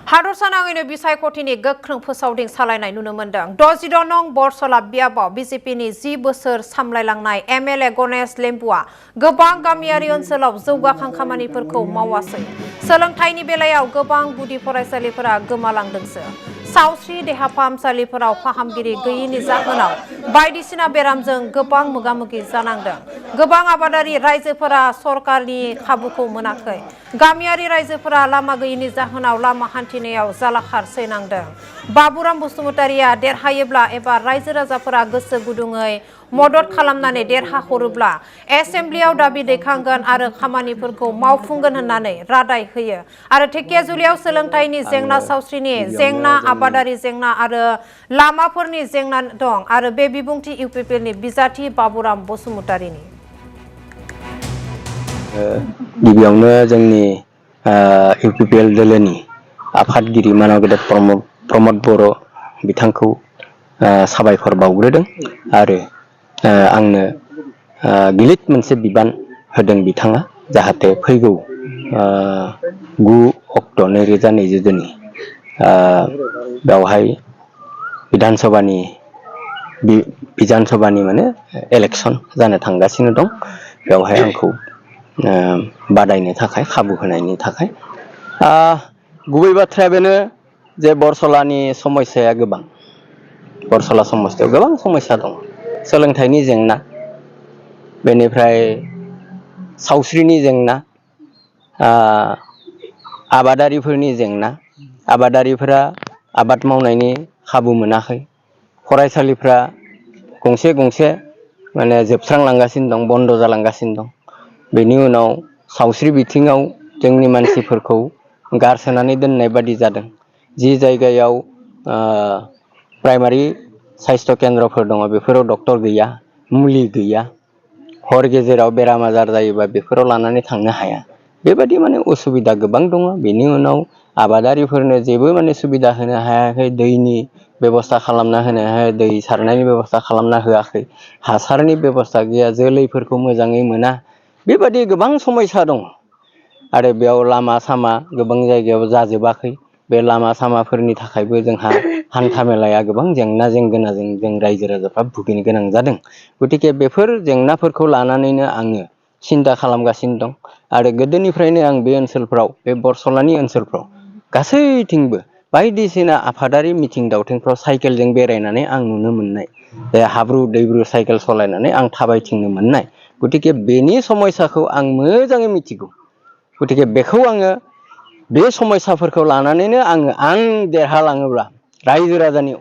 हादरसानाङैनो बिसायख'थिनि गोख्रों फोसावदिं सालायनाय नुनो मोन्दों। 66 नं बरसला बियाबाव बिजेपिनि 10 बोसोर सामलायलांनाय एमएलए गणेश लेम्बुआ गोबां गामियारि ओनसोलाव जौगाखां खामानिफोरखौ मावासै। सोलोंथाइनि बेलायाव गोबां गुदि फरायसालिफोरा गोमालांदोंसो। सावस्रि देहा फाहामसालिफोराव फाहामगिरि गैयैनि जाहोनाव बायदिसिना बेरामजों गोबां मोगा-मोगि जानांदों। गोबां आबादारि रायजोफोरा सरकारनि खाबुखौ मोनाखै। गामियारि रायजोफोरा लामा गैयैनि जाहोनाव लामा हान्थिनायाव जालाखार सैनांदों। बाबुराम बसुमतारिया देरहायोब्ला एबा रायजो राजाफोरा गोसो गुदुङै मदद खालामनानै देरहाहरोब्ला एसेम्ब्लियाव दाबि दैखांगोन आरो खामानिफोरखौ मावफुंगोन होननानै रादाय होयो। आरो धेकियाजुलियाव सोलोंथाइनि जेंना, सावस्रिनि जेंना, आबादारि जेंना आरो लामाफोरनि जेंना दं। आरो बे बिबुंथि इउपिपिएलनि बिजाथि बाबुराम बसुमतारिनि। गिबियावनो जोंनि इउपिपिएल दोलोनि आफादगिरि मानाव गेदेर प्रमद बर' बिथांखौ साबायखर बावग्रोदों आरो आंनो गिलिर मोनसे बिबान होदों बिथाङा, जाहाथे फैगौ 9 अक्ट' 2022 बेवहाय बिधान सभानि माने इलेक्सन जानो थांगासिनो दं। बेवहाय आंखौ बादायनो थाखाय खाबु होनायनि थाखाय गुबै बाथ्राया बेनो जे बरसलानि समस्याया गोबां। बरसला समस्यायाव गोबां समस्या दं। सोलोंथाइनि जेंना, बेनिफ्राय सावस्रिनि जेंना, आबादारिफोरनि जेंना, आबादारिफोरा आबाद मावनायनि खाबु मोनाखै। फरायसालिफ्रा गंसे गंसे माने जोबस्रांलांगासिनो दं, बन्द जालांगासिनो दं। बेनि उनाव सावस्रि बिथिङाव जोंनि मानसिफोरखौ गारसोनानै दोननाय बादि जादों। जि जायगायाव प्राइमारि साइस्थ' केन्द्रफोर दङ बेफोराव डक्टर गैया, मुलि गैया। हर गेजेराव बेराम आजार जायोबा बेफोराव लानानै थांनो हाया। बेबायदि माने उसुबिदा गोबां दङ। बेनि उनाव आबादारिफोरनो जेबो माने सुबिदा होनो हायाखै। दैनि बेबस्था खालामना होनो हायाखै, दै सारनायनि बेबस्था खालामना होआखै, हासारनि बेबस्था गैया, जोलैफोरखौ मोजाङै मोना। बेबायदि गोबां समस्या दं। आरो बेयाव लामा सामा गोबां जायगायाव जाजोबाखै। बे लामा सामाफोरनि थाखायबो जोंहा हान्था मेलाया गोबां जेंना जेंगोनाजों जों रायजो राजाफ्रा भुगिनो गोनां जादों। गतिके बेफोर जेंनाफोरखौ लानानैनो आङो सिन्था खालामगासिनो दं। आरो गोदोनिफ्रायनो आं बे ओनसोलफ्राव, बे बरसलानि ओनसोलफ्राव गासैथिंबो बायदिसिना आफादारि मिथिं दावथिंफ्राव साइकेलजों बेरायनानै आं नुनो मोननाय, बे हाब्रु दैब्रु साइकेल सालायनानै आं थाबायथिंनो मोननाय। गतिके बेनि समस्याखौ आं मोजाङै मिथिगौ। गतिके बेखौ आङो बे समस्याफोरखौ लानानैनो आं देरहालाङोब्ला रायजो राजानि